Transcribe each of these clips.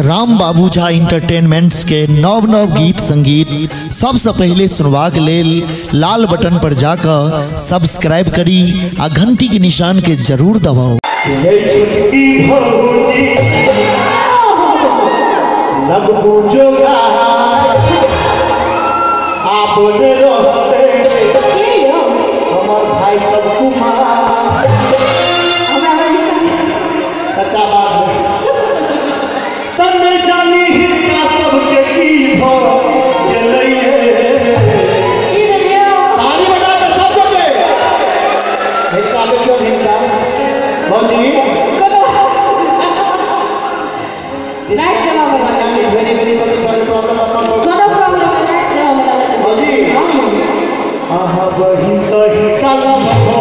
राम बाबू झा इंटरटेनमेंट्स के नव नव गीत संगीत सबसे पहले सुनवाक लेल लाल बटन पर जाकर सब्सक्राइब करी आ घंटी के निशान के जरूर दबाओ। भाई सब कुमार सच्चा बात है तब जानी हिनका सबके की भ गेलैये। ताली बजा के सब गोटे हिनका देखियौ हिनका भौजी लाइट सेवा में वेरी वेरी सॉरी प्रॉब्लम अपना कोनो प्रॉब्लम नहीं लाइट सेवा में लाला भौजी आहा बहिन सही काला भो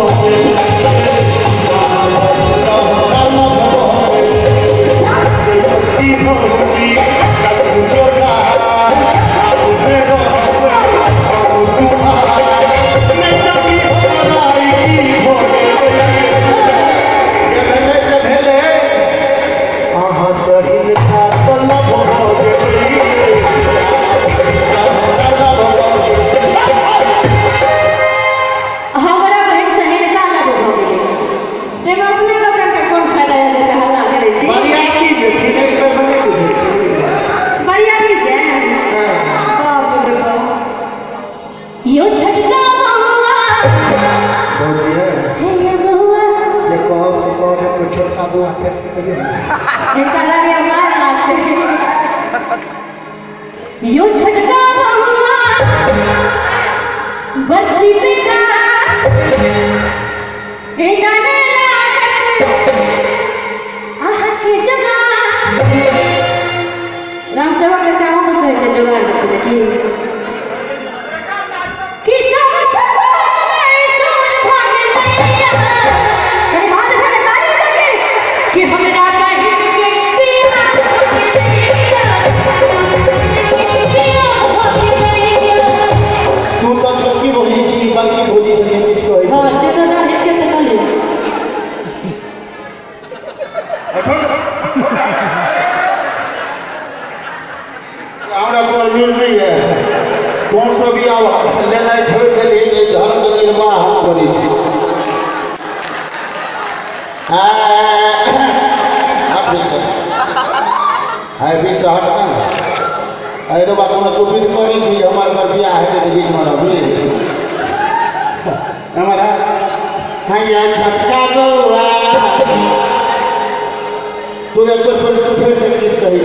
यो छटका बउआ बच्ची बेटा हे गाने लागत आहा के जगह राम सेवक के चाहो को कहै छै जोगाड़ के कि सब में सोन भाग लैया अरे हाथ उठा के ताली बजा के कि हमरा बहिन के बियाह तू तो छोटकी भौजी छी बड़की भौजी छी किछु कहै हां से तो ना हिनके से कहली हमरा कोनो लूल नहीं है कौन सो भी आब लेनाइ छोड़ि देली जे धर्म के निर्वाह हम करै छी। हाय भी सहट ना अरे बा कोनो तू विध करै छी हमर घर बियाह हेतै तऽ बीचमे रहबी हमारा हैया छटका बउआ तू एक बेर फेर से गीत कही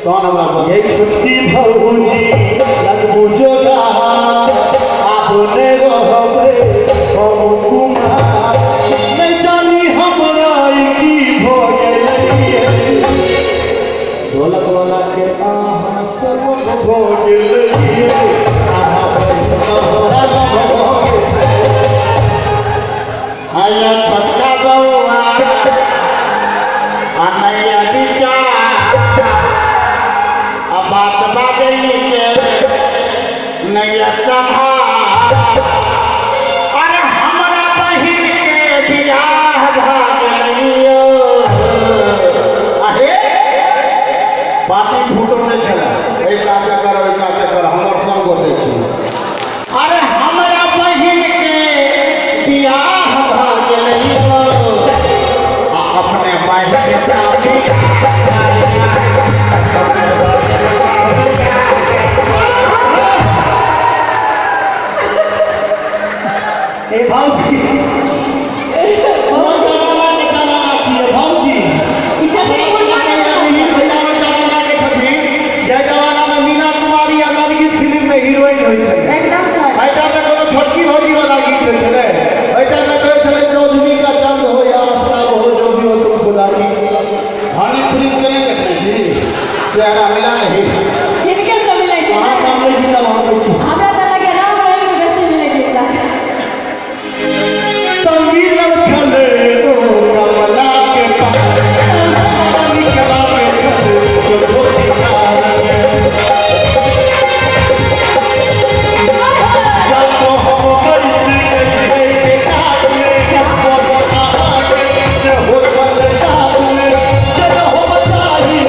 तहन हमरा ये छोटकी भौजी लगबू जोगार अपने रहबै हम कुमार नहीं जानी हमरा की भ गेलैये ढोलक वाला के आहा सब भ गेलैये आहा छोटका बउआ आ नैया बिचा आ बात बाजै के नैया सम्हार। अरे हमरा बहिन के बियाह भ गेलैयो। अहे पार्टी फूटो नहि छलै एहि काते कर ओहि काते कर हमर सब गोटे छी। अरे हमरा बहिन के बियाह भ गेलैयो आ अपने बहिन सँ ए भौजी जमाना के जमाना छियै भौजी जय जमाना में मीना कुमारी आ नरगिस फिल्म में हीरोइन होइ छलै। एकदम सही। एहि टाइम में कोनो छोटकी भौजी वाला गीत होइ छलै। एहि टाइम में कहै छलै चौधरी का चांद हो या आफ्ताब हो जो भी हो तुम खुदा की। हनी प्रीत के नहीं देखने छी चेहरा मिला नहीं हिनके से मिलै छै। अहाँ सामने छी तब अहाँ बैसू। हमरा तऽ लगे राम रहीम के बेसी मिलै छै हिनका से। तब मिलल छलै ओ कमला के पास निकला के छलै जो सितार जब हम कैसे के काट में से हो चल साथ में जब हम चाही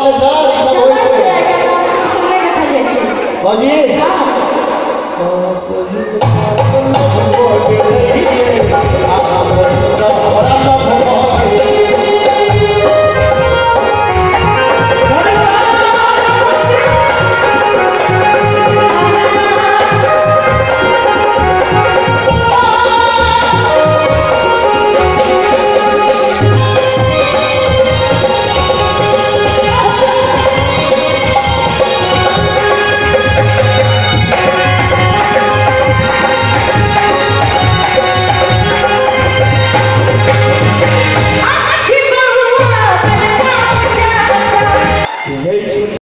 में सर ई सब होय छै। सुनने देखल जाइ छै। भौजी। हाँ।